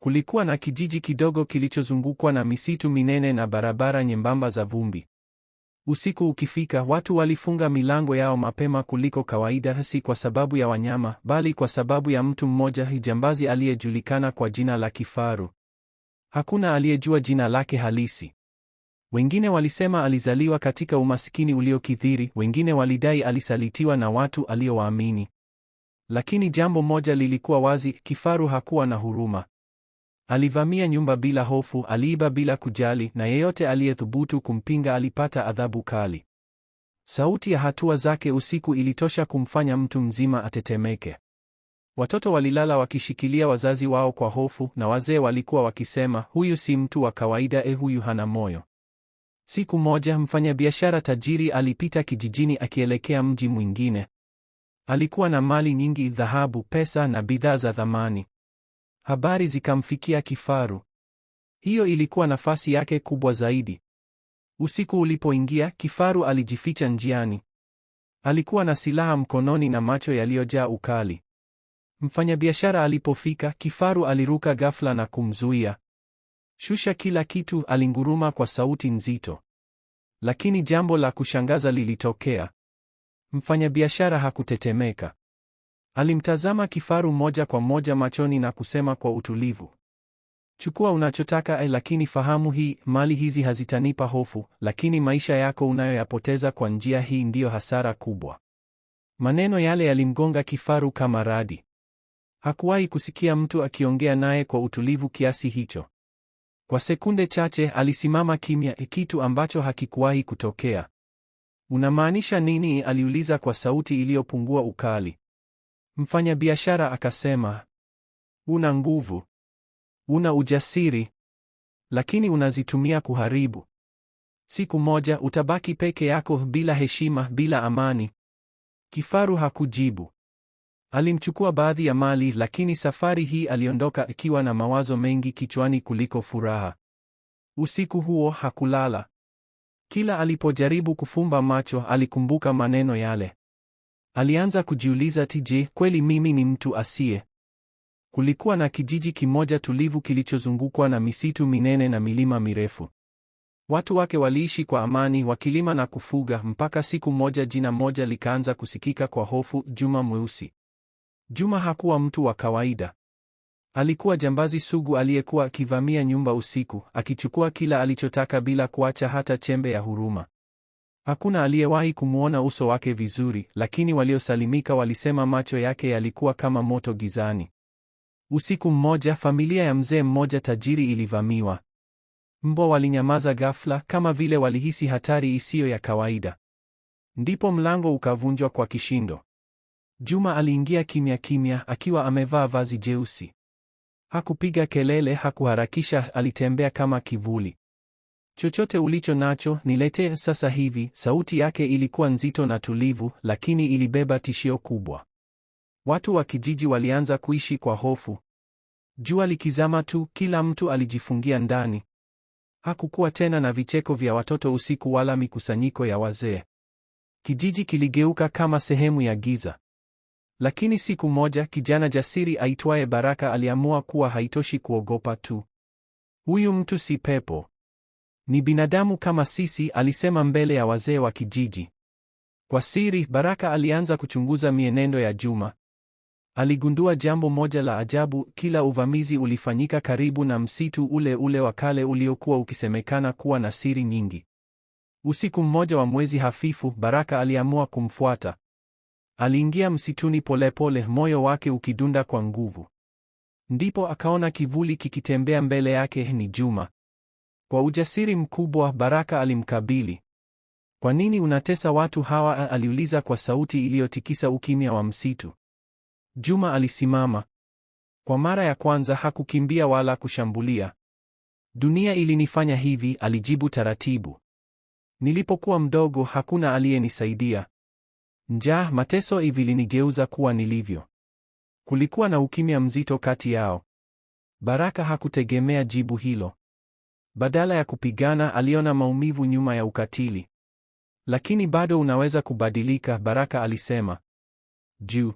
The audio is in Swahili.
Kulikuwa na kijiji kidogo kilichozungukwa na misitu minene na barabara nyembamba za vumbi. Usiku ukifika, watu walifunga milango yao mapema kuliko kawaida, si kwa sababu ya wanyama, bali kwa sababu ya mtu mmoja, jambazi aliyejulikana kwa jina la Kifaru. Hakuna aliyejua jina lake halisi. Wengine walisema alizaliwa katika umasikini uliokithiri, wengine walidai alisalitiwa na watu aliowaamini. Lakini jambo moja lilikuwa wazi, Kifaru hakuwa na huruma. Alivamia nyumba bila hofu, aliiba bila kujali, na yeyote aliyethubutu kumpinga alipata adhabu kali. Sauti ya hatua zake usiku ilitosha kumfanya mtu mzima atetemeke. Watoto walilala wakishikilia wazazi wao kwa hofu, na wazee walikuwa wakisema, huyu si mtu wa kawaida, huyu hana moyo. Siku moja mfanyabiashara tajiri alipita kijijini akielekea mji mwingine. Alikuwa na mali nyingi, dhahabu, pesa na bidhaa za thamani. Habari zikamfikia Kifaru. Hiyo ilikuwa nafasi yake kubwa zaidi. Usiku ulipoingia, Kifaru alijificha njiani. Alikuwa na silaha mkononi na macho yaliyojaa ukali. Mfanyabiashara alipofika, Kifaru aliruka ghafla na kumzuia. Shusha kila kitu, alinguruma kwa sauti nzito. Lakini jambo la kushangaza lilitokea. Mfanyabiashara hakutetemeka. Alimtazama Kifaru moja kwa moja machoni na kusema kwa utulivu, chukua unachotaka, lakini fahamu hii, mali hizi hazitanipa hofu, lakini maisha yako unayoyapoteza kwa njia hii ndiyo hasara kubwa. Maneno yale yalimgonga Kifaru kama radi. Hakuwahi kusikia mtu akiongea naye kwa utulivu kiasi hicho. Kwa sekunde chache alisimama kimya, kitu ambacho hakikuwahi kutokea. Unamaanisha nini? Aliuliza kwa sauti iliyopungua ukali. Mfanyabiashara akasema, una nguvu, una ujasiri, lakini unazitumia kuharibu. Siku moja utabaki peke yako, bila heshima, bila amani. Kifaru hakujibu. Alimchukua baadhi ya mali, lakini safari hii aliondoka akiwa na mawazo mengi kichwani kuliko furaha. Usiku huo hakulala. Kila alipojaribu kufumba macho, alikumbuka maneno yale. Alianza kujiuliza, tije, kweli mimi ni mtu asiye? Kulikuwa na kijiji kimoja tulivu kilichozungukwa na misitu minene na milima mirefu. Watu wake waliishi kwa amani, wakilima na kufuga, mpaka siku moja jina moja likaanza kusikika kwa hofu: Juma Mweusi. Juma hakuwa mtu wa kawaida. Alikuwa jambazi sugu aliyekuwa akivamia nyumba usiku, akichukua kila alichotaka bila kuacha hata chembe ya huruma. Hakuna aliyewahi kumwona uso wake vizuri, lakini waliosalimika walisema macho yake yalikuwa kama moto gizani. Usiku mmoja, familia ya mzee mmoja tajiri ilivamiwa. Mbwa walinyamaza ghafla, kama vile walihisi hatari isiyo ya kawaida. Ndipo mlango ukavunjwa kwa kishindo. Juma aliingia kimya kimya, akiwa amevaa vazi jeusi. Hakupiga kelele, hakuharakisha, alitembea kama kivuli. Chochote ulicho nacho niletee sasa hivi. Sauti yake ilikuwa nzito na tulivu, lakini ilibeba tishio kubwa. Watu wa kijiji walianza kuishi kwa hofu. Jua likizama tu, kila mtu alijifungia ndani. Hakukuwa tena na vicheko vya watoto usiku wala mikusanyiko ya wazee. Kijiji kiligeuka kama sehemu ya giza. Lakini siku moja, kijana jasiri aitwaye Baraka aliamua kuwa haitoshi kuogopa tu. Huyu mtu si pepo. Ni binadamu kama sisi, alisema mbele ya wazee wa kijiji. Kwa siri, Baraka alianza kuchunguza mienendo ya Juma. Aligundua jambo moja la ajabu: kila uvamizi ulifanyika karibu na msitu ule ule wa kale uliokuwa ukisemekana kuwa na siri nyingi. Usiku mmoja wa mwezi hafifu, Baraka aliamua kumfuata. Aliingia msituni polepole, moyo wake ukidunda kwa nguvu. Ndipo akaona kivuli kikitembea mbele yake. Ni Juma. Kwa ujasiri mkubwa, Baraka alimkabili. Kwa nini unatesa watu hawa? Aliuliza kwa sauti iliyotikisa ukimya wa msitu. Juma alisimama. Kwa mara ya kwanza hakukimbia wala kushambulia. Dunia ilinifanya hivi, alijibu taratibu. Nilipokuwa mdogo hakuna aliyenisaidia. Njaa, mateso ivilinigeuza kuwa nilivyo. Kulikuwa na ukimya mzito kati yao. Baraka hakutegemea jibu hilo. Badala ya kupigana, aliona maumivu nyuma ya ukatili. Lakini bado unaweza kubadilika, Baraka alisema. Juu.